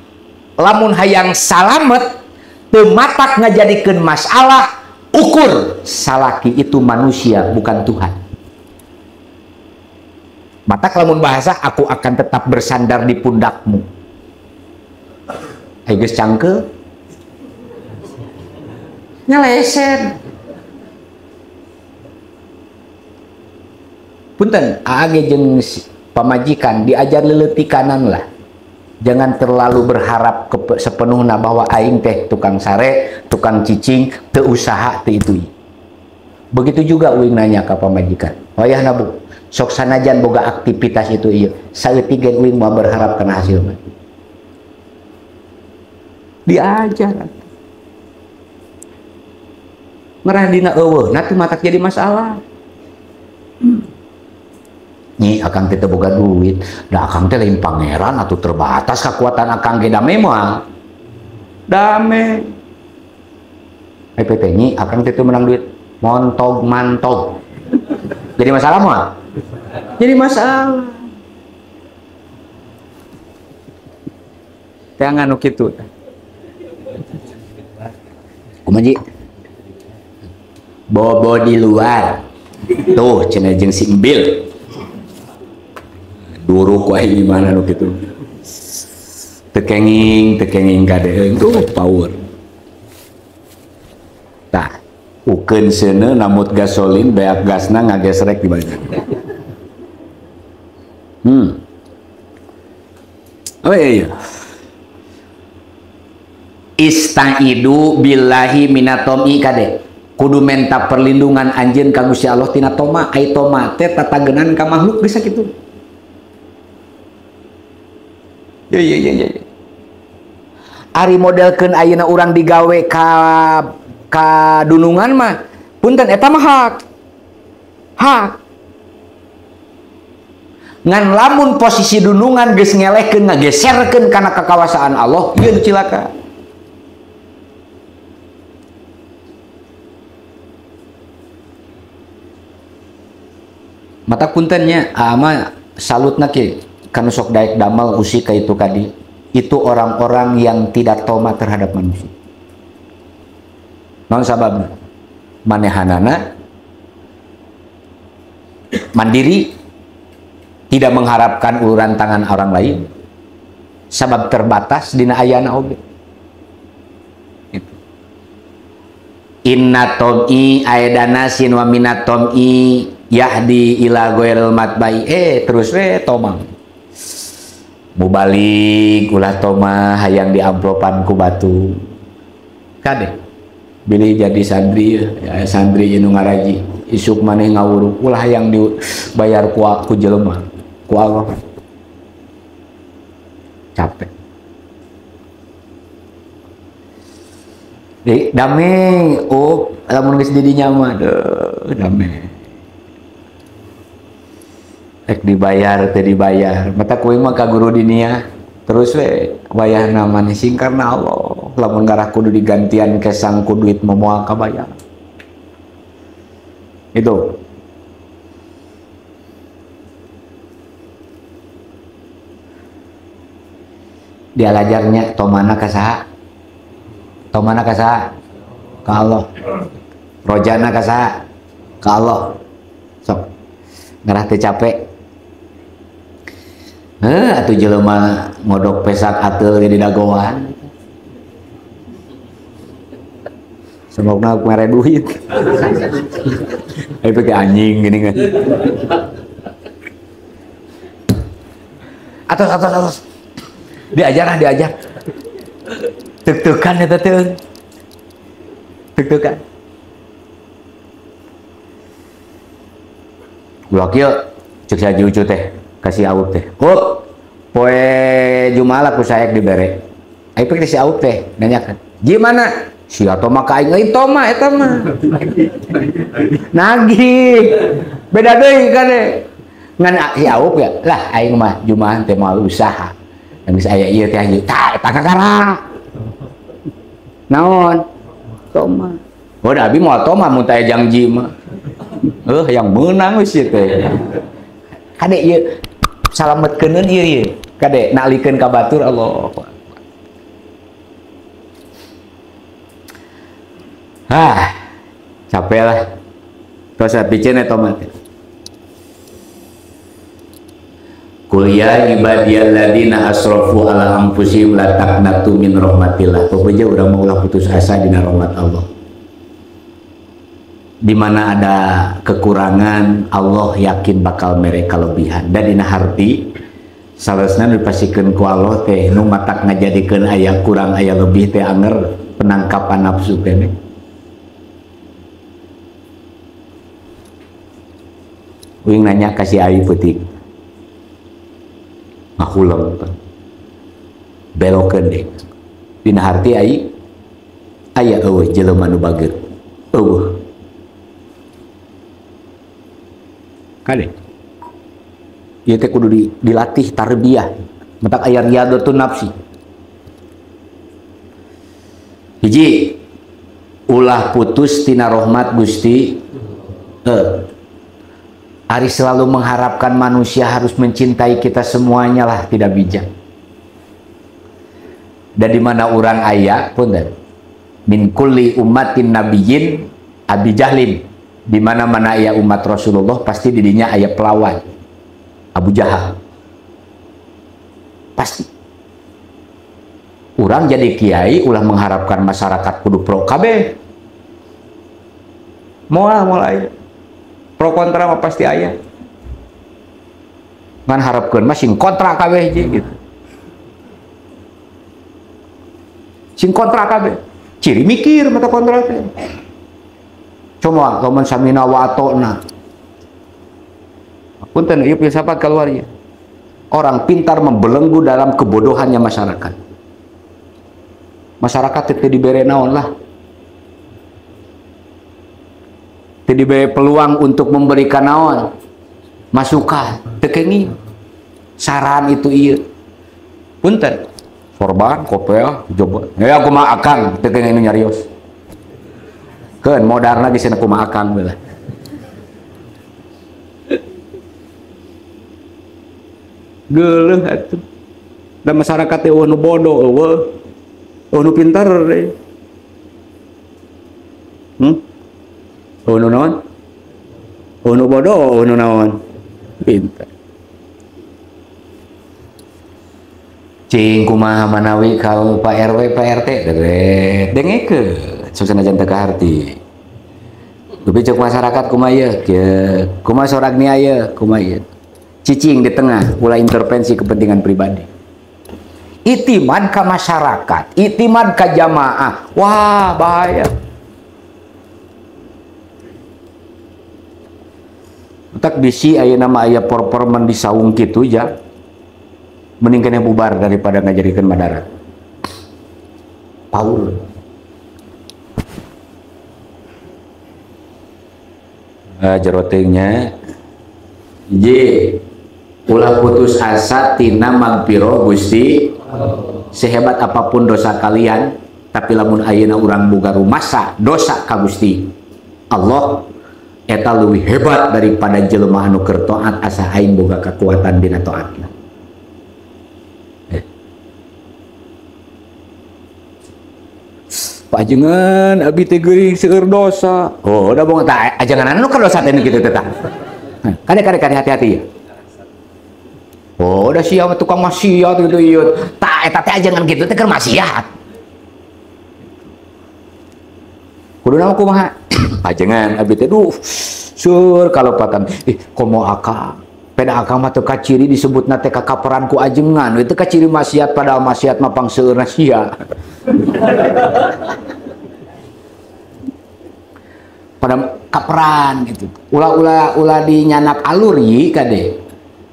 lamun hayang salamet teu matak ngajadikeun masalah ukur salaki itu manusia bukan Tuhan. Matak lamun bahasa aku akan tetap bersandar di pundakmu. Ayo geus cangkeul nyeleser. Punten aa ge jeung pamajikan diajar leuleutikanan lah. Jangan terlalu berharap sepenuhnya bahwa aing teh tukang sare, tukang cicing, teu usaha, teu itu. Begitu juga uing nanya ka pamajikan. Wayahna bu, sok sanajan boga aktivitas itu ieu, saeutik ge uing moal berharap kana hasilna. Diajar. Ngerah dina eueuh, na teu matak jadi masalah. Nyi akang teh teu boga duit, da akang teh lain pangeran atuh terbatas kekuatan akang ge dame moal. Dame. Ai teh nyi akang teh teu menang duit, montog mantog. Jadi masalah moal? Jadi masalah. Teh nganu kitu. Kumaha ji? Bobo di luar. Tuh cenah jeung si Embil. Duruk wae gimana nu kitu. Tekenging, tekenging kadeung tuh power. Tah, ukeun seuneu namut gasolin beak gasna ngagesrek di baju. Oh iya. Istaidu billahi minatomi kade. Kudu menta perlindungan anjeun ka Gusti Allah tina toma, ai toma teh tatagenan ka makhluk geus sakitu. Ya ya ya ya. Ari modelkeun ayeuna urang digawe ka dunungan mah punten eta mah hak. Hak. Ngan lamun posisi dunungan geus ngelehkeun ngageserkeun kana kakawasaan Allah, ieu nu cilaka. Mata puntennya ama salutna ke kanu sok daek damel usi ka itu kadi. Itu orang-orang yang tidak toma terhadap manusia. Naon sababna? Manehanana mandiri, tidak mengharapkan uluran tangan orang lain, sabab terbatas dina ayana oge. Gitu. Inna tom'i aedana sin wa minat tom'i yahdi ila ghairil matbai. Terus we tomang. Mubalik ulah toma hayang diamplopan ku batu. Kade bilih jadi santri ya, santri nu ngaraji isuk maneh ngawuruk ulah hayang dibayar ku aku jelema ku Allah. Capek. Di damai oh lamun geus di dinya mah deuh damai. Ek dibayar teu dibayar mata kuing mah ka guru dinia terus we wayahna maneh sing karena Allah lamun ngarah kudu digantian kesang ku duit mah moal kabayar. Itu dialajarnya tomana ka saha? Tomana ka saha? Ka Allah. Rojana ka saha? Ka Allah. Sok ngarah teu capek. Heuh atuh jelema ngodok pesak ateul jadi dagoan. Semokna mere duit. Ayo pakai anjing gini kan. Atos atos atos. Diajar ah diajar. Tek-tekan eta teh. Tek-tekan. Ulah kieu ceuk si Haji Ucu teh kasih Aup teh. Oh, poe Jumalah ku saek dibere. Ayo pek si Aup teh nanyakan. Gimana? Si Toma ka aing euy Toma eta mah. Nagih. Beda deui kan. Ngan si Aup ya, lah aing mah Jumahan teh moal usaha. Geus aya ieu teh anjing. Tah eta kakara. Naon? Toma. Oh, da abi moal Toma mun teh janji mah. Yang meunang we si teh. Kade ieu salametkeun ieu ieu. Kade nalikeun ka batur Allah. Ah, capek lah. Terus piceun eta mah. Qul ya ibadiyalladzina asrafu ala anfusihim la taqnatu min rahmatillah. Pokoknya urang mah ulah putus asa dina rahmat Allah. Di mana ada kekurangan, Allah yakin bakal mere kelebihan. Dan dina harti salesna dipasikeun ku Allah teh nu matak ngajadikeun aya kurang aya lebih teh anger penangkapan nafsu keneh. Uing nanya ka si Ai peuting. Ngahuleng belokeun deui. Dina harti ai aya eueuh jelema nu bager. Eueuh. Kade ieu teh kudu dilatih tarbiyah. Matak aya riyadhatun nafsi. Hiji, ulah putus tina rahmat Gusti. Ari selalu mengharapkan manusia harus mencintai kita semuanya lah tidak bijak. Dan di mana orang aya punten min kulli ummatin nabiyyin abi jahlin. Di mana-mana aya umat Rasulullah pasti didinya aya pelawan Abu Jahal. Pasti. Orang jadi kiai ulah mengharapkan masyarakat kudu pro KB. Moal aya. Pro kontra mah pasti aya. Ngan harapkeun mah sing kontra kabeh gitu. Sing kontra kabeh. Ciri mikir mata kontra teh. Cuma lamun samina wa atona. Punten ieu filsafat keluar ya. Orang pintar membelenggu dalam kebodohannya masyarakat. Masyarakat teu dibere naon lah. Teu dibere peluang untuk memberikan naon masukan, teu kenging. Saran itu ieu. Punten. Sorban, kopel, coba. Ya kumaha akang teu kenging nu nyarios. Keun modar lagi cenah kumaha akang we lah. Geuleuh atuh. Da masyarakat teh eueuh nu bodoh eueuh. Eueuh nu pintar deui. Eueuh nu naon? Eueuh nu bodoh, eueuh nu naon? Pintar. Cing kumaha manawi kalau Pak RW Pak RT deret dengekeun sanajan teu kaharti. Dupi cek masyarakat kumaha ieu kieu, kumaha soragna ieu, kumaha ieu. Cicing di tengah ulah intervensi kepentingan pribadi. Itimad ka masyarakat, itimad ka jamaah. Wah, bahaya. Tak bisi ayeuna mah aya performan di saung kitu ja. Mending keneh bubar daripada ngajadikeun madarat. Paul. Jero teuing J ulah putus asa tina magfirah Gusti. Sehebat apapun dosa kalian, tapi lamun ayeuna urang boga rumasa dosa ka Gusti Allah eta leuwih hebat daripada jelema anu keur taat asa aing boga kekuatan dina taatna. Pajengan abi teh geuring seueur dosa. Oh, udah bohong tah ajengan anu keur dosa teh nu kitu teh tah. Kade kade kade hati-hati ya. Oh, udah siap tukang maksiat gitu ieu. Tah eta teh ajengan kitu teh keur maksiat. Kuduna mah kumaha? Ajengan abi teh duh sur kalopatan. Ih, komo akang. Peda akang mah teu kaciri disebutna teh kakaperan ku ajengan. Itu kaciri maksiat padahal maksiat mah pangseueurna sia. Pada kaperan gitu. Ulah-ulah ulah dinyanak alur yi kade.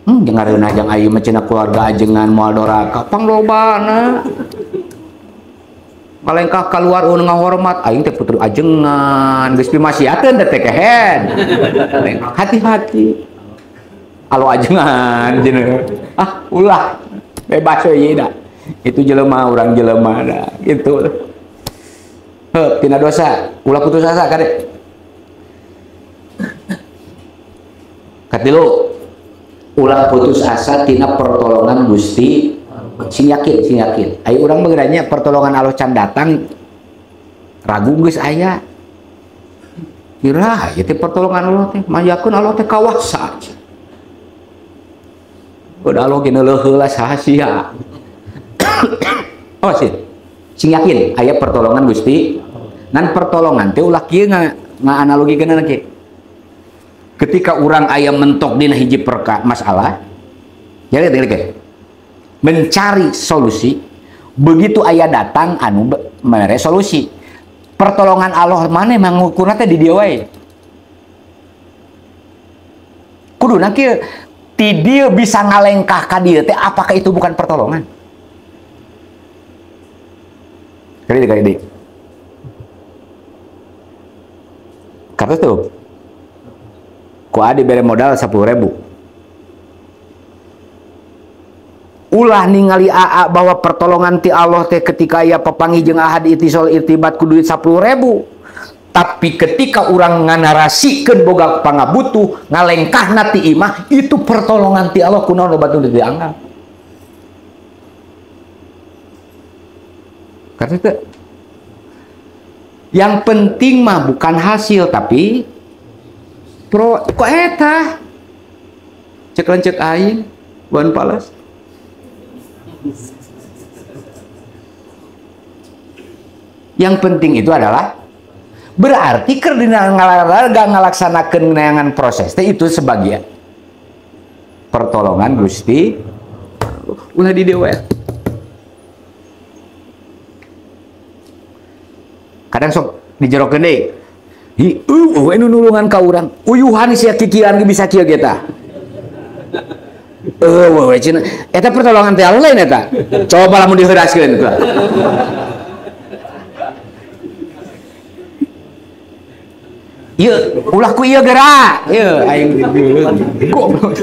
Jangan jang ayeuna mah cenah keluarga ajengan moal doraka panglobana. Malengkah keluar un ngahormat aing teh putri ajengan geus pimasiateun teh kehen. Hati-hati. Alo ajengan cenah. Ah, ulah bebas we da. Itu jelema urang jelema da gitu. Heup tina dosa, ulah putus asa kade. Katilu, ulah putus asa tina pertolongan Gusti. Sing yakin, sing yakin. Ayo urang mah pertolongan Allah can datang ragu geus aya. Kira ieu teh pertolongan Allah teh, mayakeun Allah teh kawasa. Udah Allah ge neuleuh heula saha sia. Oh sih, sing yakin aya pertolongan Gusti. Ngan pertolongan teh ulah kieu nga-analogikeun kieu. Ketika urang aya mentok dina hiji perkara masalah, jadi teh mencari solusi, begitu aya datang anu mere solusi. Pertolongan Allah mana mangukurna teh di dieu wae. Kuduna kieu ti dieu bisa ngalengkah ka dieu teh apakah itu bukan pertolongan? Kali kali kartu tuh ku adi bere modal 10.000. Ulah ningali AA bahwa pertolongan ti Allah teh ketika aya papanggih jeung ahad itisol irtibat ku duit 10.000. Tapi ketika urang nganarasikeun boga pangabutuh ngalengkahna ti imah itu pertolongan ti Allah kunaon loba teu dianggap. Karena itu yang penting mah bukan hasil tapi pro kok eta cek lancek aing wan palas. Yang penting itu adalah berarti keur dina ngalaksanakeun neangan proses teh itu sebagian pertolongan Gusti ulah di dewa. Kadang sok dijerokeun deui. Hi, nu nulungan ka urang. Uyuhan sia kikiran ge bisa kieu ge tah. Eueuh we cenah. Eta pertolongan teh Allah lain eta. Coba lamun diheuraskeun tah. Ieu ulah ku ieu gerak. Ieu aing goblok.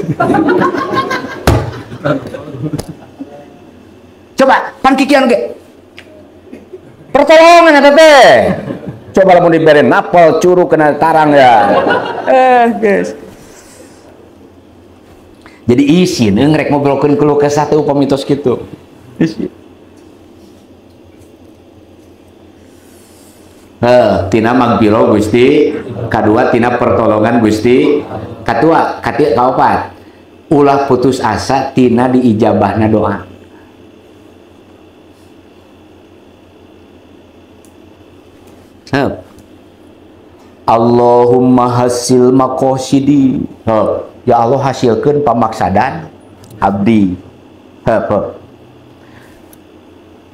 Coba pan kikian ge. Pertolongan eta teh. Coba lamun dibere napel curug kena tarang ya. Guys. Jadi isin rek ngobrolkeun keluh kesah teh upami tos kitu. Isin. Tina magpiro Gusti, kadua tina pertolongan Gusti, katua katilu kaopat. Ulah putus asa tina diijabahna doa. Allahumma hasil maqasidi. Ya Allah hasilkeun pamaksadan abdi.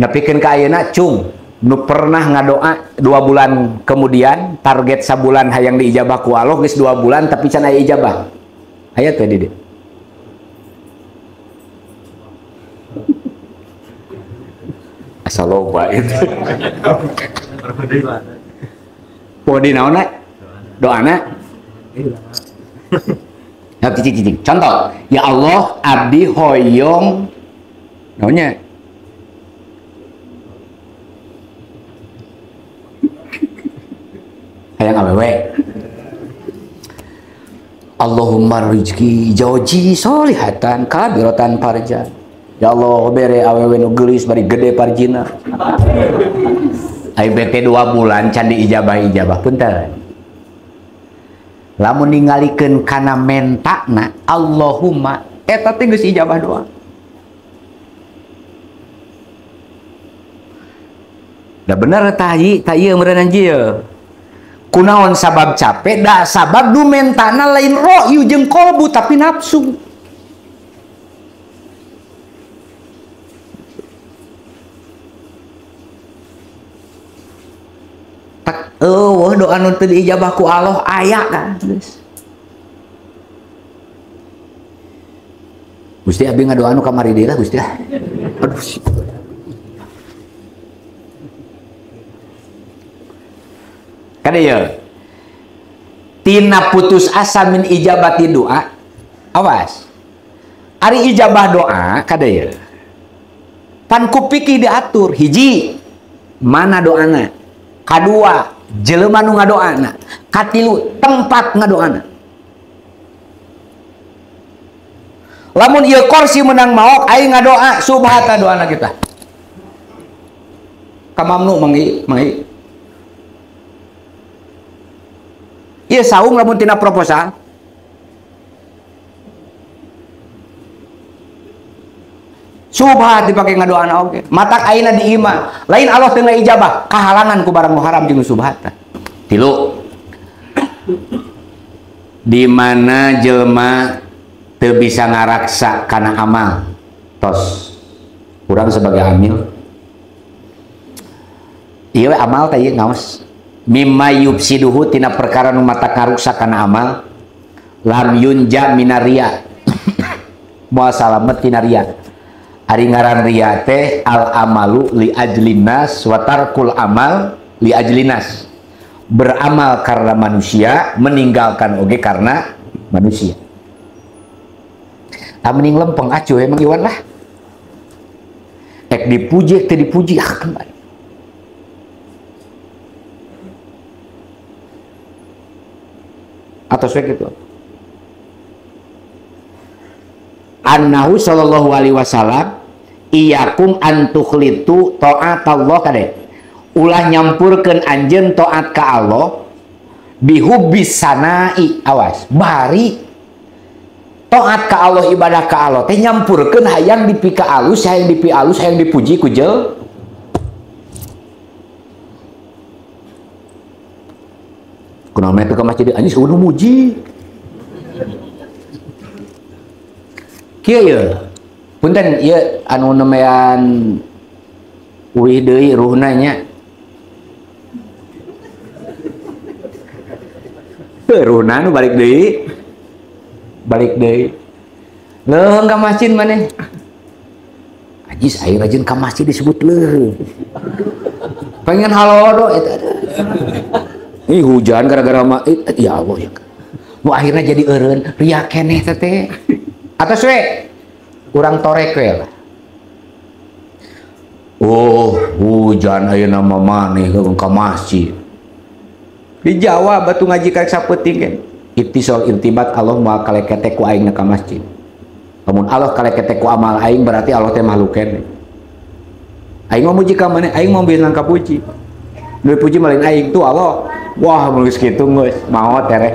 Nepikeun ka ayeuna cung nu pernah ngadoa 2 bulan kemudian target sabulan hayang diijabah ku Allah geus 2 bulan tapi can aya ijabah. Aya teh di dieu. Asa loba itu. Poho di naonna? Doana? Ya cicing. Contoh, ya Allah abdi hoyong naonnya? Hayang awewe. Allahumma rizki jauji solihatan kabiratan parja. Ya Allah bere awewe nu geulis bari gede parjina. Ai bete 2 bulan can diijabah-ijabah punten. Lamun ningalikeun kana mentana Allahumma eta teh geus ijabah doa. Da bener tah ieu tah ieu meureun anjeun. Kunaon sabab capek da sabab du mentana lain rohyu jeung kolbu tapi nafsu. Tak eueuh doa nu teu diijabah ku Allah aya kan geus. Gusti abdi ngadoa nu kamari deui lah Gusti lah. Aduh. Kada ya. Tina putus asa min ijabati doa. Awas. Ari ijabah doa kada ya. Pan ku pikir diatur hiji mana doana. Kadua jelema nu ngadoana. Katilu tempat ngadoana. Lamun ieu kursi menang maok aing ngadoa subhata doana kita. Ka mamnu mangi mangi. Ieu saung lamun tina proposal. Subhat dipake ngadoana oge. Matak ayeuna di imah. Lain Allah teu ngaijabah, kahalangan ku barang nu haram jeung subhat. Tilu. Di mana jelema teu bisa ngaraksa kana amal. Tos. Urang sebagai amil. Ieu amal teh ieu ngaos. Mimma yufsiduhu tina perkara nu mata karuksa kana amal lam yunja minaria moal salamet tina ria. Ari ngaran ria teh al amalu li ajlinas wa tarkul amal li ajlinas, beramal karena manusia, meninggalkan oge karena manusia. Ah mending lempeng acuh emang Iwan lah, ek dipuji teu dipuji ah kembali. Atau saya gitu. Annahu sallallahu alaihi wasallam iyakum antukhlitu ta'atallah kade. Ulah nyampurkeun anjeun taat ka Allah bihubbis sanai. Awas, bari taat ka Allah ibadah ka Allah teh nyampurkeun hayang dipika alus, hayang dipi alus, hayang dipuji ku jel. Kunaon itu ke masjid anjing kudu muji. Kieu ye. Punten ieu anu nemean uih deui ruhna nya. Ruhna nu balik deui. Balik deui. Leuheung ka masjid maneh. Ajis aing rajin ka masjid disebut leuheung. Pengen halodo eta. Ih hujan gara-gara mah ya Allah ya. Nu akhirnya jadi eureun ria keneh teh. Atos we urang torek we lah. Oh, hujan ayeuna mah maneh ka masjid. Di Jawa batu ngaji karek sapeuting kan. Ittisal irtibat Allah moal kalekete ku aing ka masjid. Lamun Allah kalekete ku amal aing berarti Allah teh makhluk keneh. Aing mah muji ka maneh, aing mah bilang ka puji. Nu puji mah lain aing tuh Allah. Wah, mun geus kitu geus maot tereh.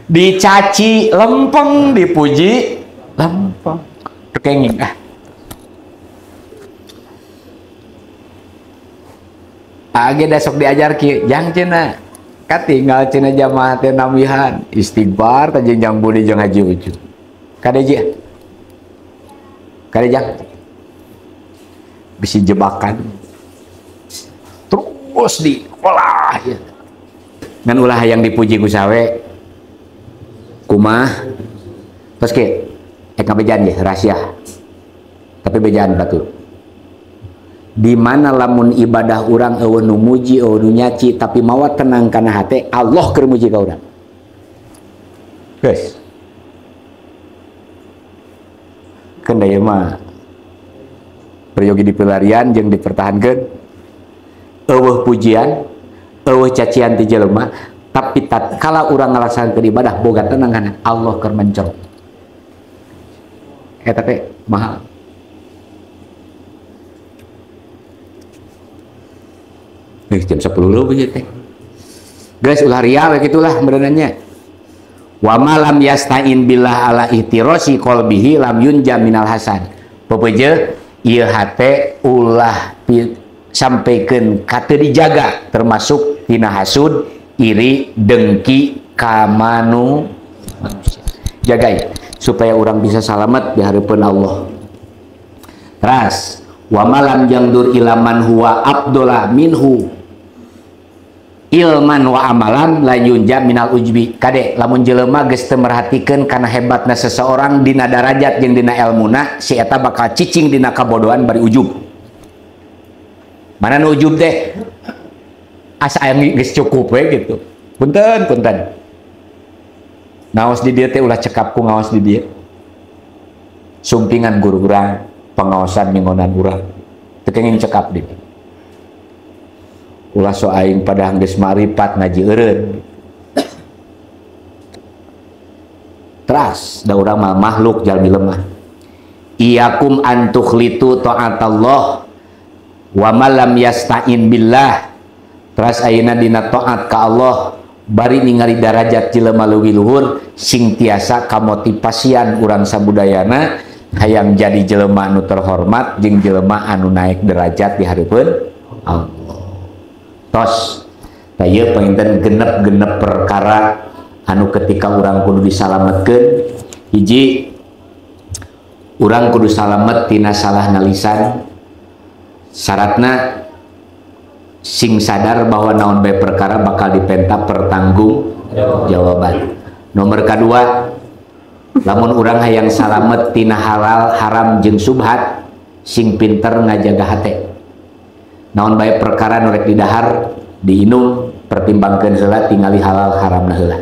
Dicaci lempeng, dipuji lempeng. Kenging ah. Age da sok diajar kieu, jang cenah. Katinggal cenah jamaah teh namihan istighfar teh jeung Jang Budi jeung Haji Ucu. Kade ji. Kade jang. Bisi jebakan. Terus diolah ya. Ngan ulah hayang dipuji ku sawe. Kumaha? Terus kieu. Ek ngabejan ye rahasia. Tapi bejaan batur. Di mana lamun ibadah urang eueuh nu muji eueuh nu nyaci tapi mawa tenang kana hate Allah keur muji ka urang. Geus. Keun da ieu mah peryogi dipilarian jeung dipertahankeun. Eueuh pujian, eueuh cacian ti jelema, tapi tatkala urang ngalaksanakeun ibadah boga tenang kana Allah keur mencerok. Eta teh mahal. Nih, jam 10 leuwih teh. Guys, ulah ria we kitulah merenannya. Wa ma lam yasta'in billah ala ihtirasi qalbihi lam yunja minal hasan. Pepeje ieu hate ulah sampikeun ka teu dijaga termasuk tina hasud, iri, dengki ka manusia. Jagai supaya orang bisa salamet di hareupeun Allah. Teras, wa ma lam yangdur ila man huwa abdullah minhu ilman wa amalan la yunja minal ujbi. Kade lamun jelema geus teu merhatikeun kana hebatna seseorang dina darajat jeung dina elmuna, si eta bakal cicing dina kabodohan bari ujub. Mana nu ujub teh? Asa aya geus cukup we gitu. Punten, punten. Ngaos di dieu teh ulah cekap ku ngaos di dieu. Sumpingan guru urang, pengaosan mingonan urang. Teu kenging cekap di dieu. Ulah so aing pada geus maripat ngaji eureun. Teras da urang mah makhluk jalmi lemah. Iyakum antukhlitu ta'atallah wa ma lam yasta'in billah. Teras ayeuna dina taat ka Allah bari ningali darajat jelema leuwih luhur sing tiasa kamotivasian urang sabudayana hayang jadi jelema anu terhormat jeung jelema anu naik derajat di hareupeun Allah. Tos tah ieu panginten genep-genep perkara anu ketika urang kudu disalametkeun. Hiji, urang kudu salamet tina salahna lisan. Syaratna sing sadar bahwa naon bae perkara bakal dipenta pertanggung jawaban. Nomor kadua, lamun urang hayang salamet tina halal haram jeung subhat, sing pinter ngajaga hate. Naon bae perkara nu rek didahar, diinum, pertimbangkeun heula tingali halal haramna heula.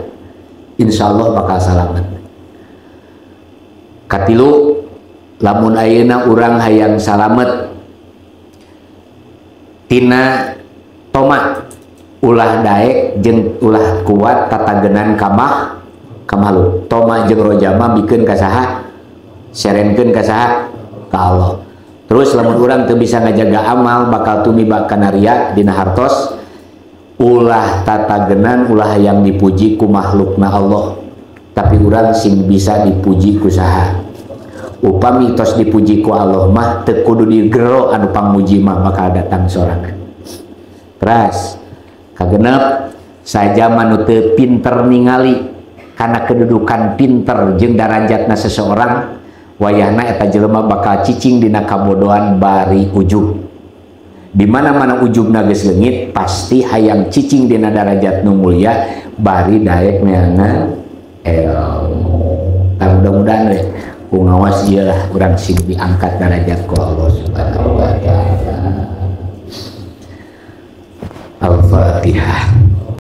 Insyaallah bakal salamet. Katilu, lamun ayeuna urang hayang salamet tina toma, ulah daek jeung ulah kuat tatagenan kamah kamakhluk. Toma jeung rojama bikeun ka saha? Serenkeun ka saha? Ka Allah. Terus lamun urang teu bisa ngajaga amal bakal tumiba kana ria dina hartos. Ulah tatagenan, ulah yang dipuji ku makhlukna Allah, tapi urang sing bisa dipuji ku saha. Upami tos dipuji ku Allah mah teu kudu digero anu pangmuji mah bakal datang sorangan. Teras kagenep saja manu teu pinter ningali kana kedudukan pinter jeung darajatna seseorang, wayahna eta jelema bakal cicing dina kabodohan bari ujub. Di mana-mana ujubna geus leungit pasti hayang cicing dina darajat nu mulia bari daek neangan ilmu. Tah mudah-mudahan we ku ngawas ieu lah urang sing diangkat darajat ku Allah Subhanahu wa taala. Al-Fatihah.